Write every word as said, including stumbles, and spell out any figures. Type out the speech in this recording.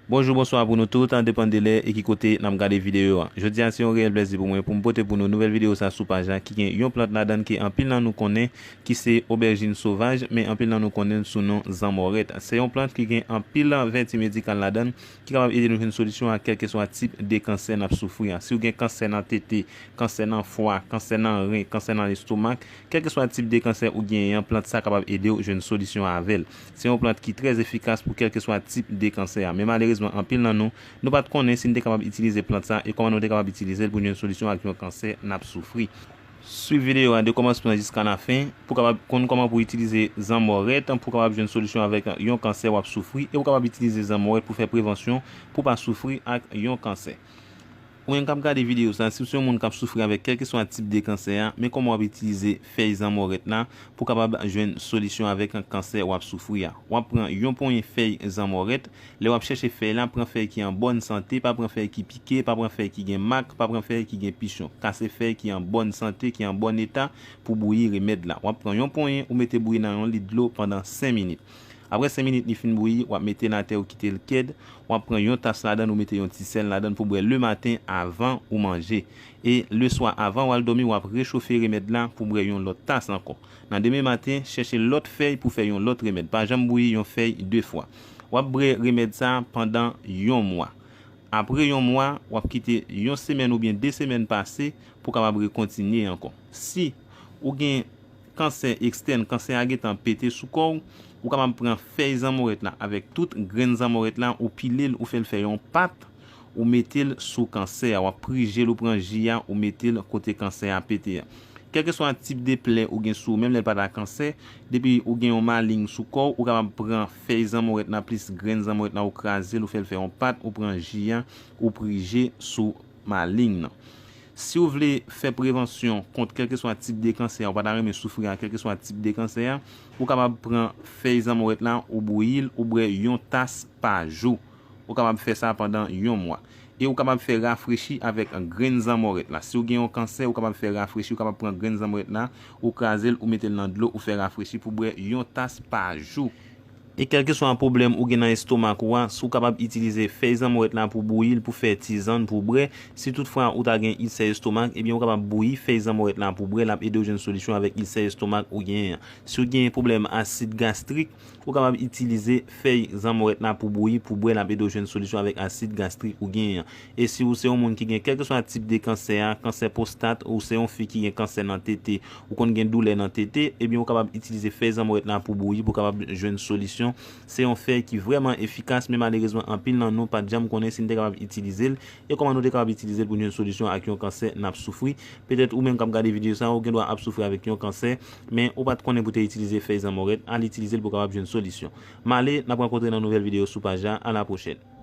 Bonjou, bonswa pou nou tout, an depann de lè e ki kote n ap gade videyo a. Jodi a, se yon reyèl plèzi pou mwen pou m pote pou nou nouvèl videyo sa sou paj la ki gen yon plant ladan l ke anpil nan nou konnen, ki se obèjin sovaj, men anpil nan nou konnen l sou non zanmòrèt. Se yon plant ki gen anpil vèti medikal ladan l, ki kapab ede nou jwenn solisyon a kèlkeswa tip de kansè n ap soufri a. Si w gen kansè nan tete, kansè nan fwa, kansè nan ren, kansè nan lestomak, kèlkeswa tip de kansè ou genyen an, plant sa kapab ede w jwenn solisyon avè l. Se yon plant ki trè efikas pou kèlkeswa tip de kansè a. Men malerezman, anpil nan nou, nou pa t konnen si n te kapab itilize plant sa e kòman nou te kapab itilize l pou n jwenn solisyon ak yon kansè n ap soufri. Swiv videyo a de kòmansman jiska lafen pou w kapab konn kòman pou w itilize zanmòrèt pou w kapab jwenn solisyon avèk yon kansè w ap soufri e pou w kapab itilize zanmòrèt pou fè prevansyon pou w pa soufri ak yon kansè. Ou menm k ap gade videyo sa, si w se yon moun k ap soufri avèk kèlkeswa tip de kansè a, men kòman w ap itilize fèy zanmòrèt la pou w kapab jwenn solisyon avèk kansè w ap soufri a. W ap pran yon ponyen fèy zanmòrèt. Lè w ap chèche fèy la, pran fèy ki an bòn sante, pa pran fèy ki pike, pa pran fèy ki gen mak, pa pran fèy ki gen pichon. Kase fèy ki an bòn sante, ki an bòn eta pou bouyi remèd la. W ap pran yon ponyen, ou mete bouyi nan yon lit dlo pandan senk minit. Apre senk minit li fin bouyi, w ap mete l atè, ou kite l kèd. W ap pran yon tas ladan l, ou mete yon ti sèl ladan l pou bwè lematen avan ou manje. E leswa, avan w al dòmi, w ap rechofe remèd la pou bwè yon lòt tas ankò. Nan demen maten, chèche lòt fèy pou fè yon lòt remèd. Pa janm bouyi yon fèy de fwa. W ap bwè remèd sa a pandan yon mwa. Apre yon mwa, w ap kite yon semèn oubyen de semèn pase pou w kapab rekontinye ankò. Si ou gen kansè ekstèn, kansè a gentan pete sou kò w, ou kapab pran fèy zanmòrèt la avèk tout grenn zanmòrèt la, ou pile l, ou fè l fè yon pat, ou mete l sou kansè a, w ap prije l, ou pran ji a, ou mete l kote kansè a pete a. Kèlkeswa tip de plè ou gen sou ou, menm lè l pa ta kansè, depi ou gen yon maling sou kò w, ou kapab pran fèy zanmòrèt la plis grenn zanmòrèt la, ou kraze l, ou fè l fè yon pat, ou pran ji a, ou prije sou maling nan. Si w vle fè prevansyon kont kèlkeswa tip de kansè a, ou pa ta renmen soufri ak kèlkeswa tip de kansè a, ou kapab pran fèy zanmòrèt la, ou bouyi l, ou bwè yon tas pa jou. Ou kapab fè sa pandan yon mwa. E ou kapab fè rafrechi avèk grenn zanmòrèt la. Si w gen yon kansè, ou kapab fè rafrechi, ou kapab pran grenn zanmòrèt la, ou kraze l, ou mete l nan dlo, ou fè rafrechi pou bwè yon tas pa jou. E kèlkeswa pwoblèm ou gen nan estomak ou a, si w kapab itilize fèy zanmòrèt la pou bouyi l, pou fè tizann, pou bwè. Si toutfwa ou ta gen ilsè estomak, ebyen ou kapab bouyi fèy zanmòrèt la pou bwè, l ap ede w jwenn solisyon avèk ilsè estomak ou genyen an. Si w gen pwoblèm asid gastrik, ou kapab itilize fèy zanmòrèt la pou bouyi, pou bwè, l ap ede w jwenn solisyon avèk asid gastrik ou genyen an. E si w se yon moun ki gen kèlkeswa tip de kansè a, kansè pwostat, ou se yon fi ki gen kansè nan tete, ou konn gen doulè nan tete, ebyen ou kapab itilize fèy zanmòrèt la pou bouyi, pou w kapab jwenn solisyon. Se yon fèy ki vrèman efikas, men malerezman, anpil nan nou pa t janm konnen si n te kapab itilize l, e kòman nou te kapab itilize l pou n jwenn solisyon ak yon kansè n ap soufri. Petèt ou menm k ap gade videyo sa a, ou gendwa ap soufri avèk yon kansè, men ou pa t konnen pou te itilize fèy zanmòrèt, al itilize l pou w kapab jwenn solisyon. M ale, n ap rankontre nan nouvèl videyo sou paj la, a la pwochèn.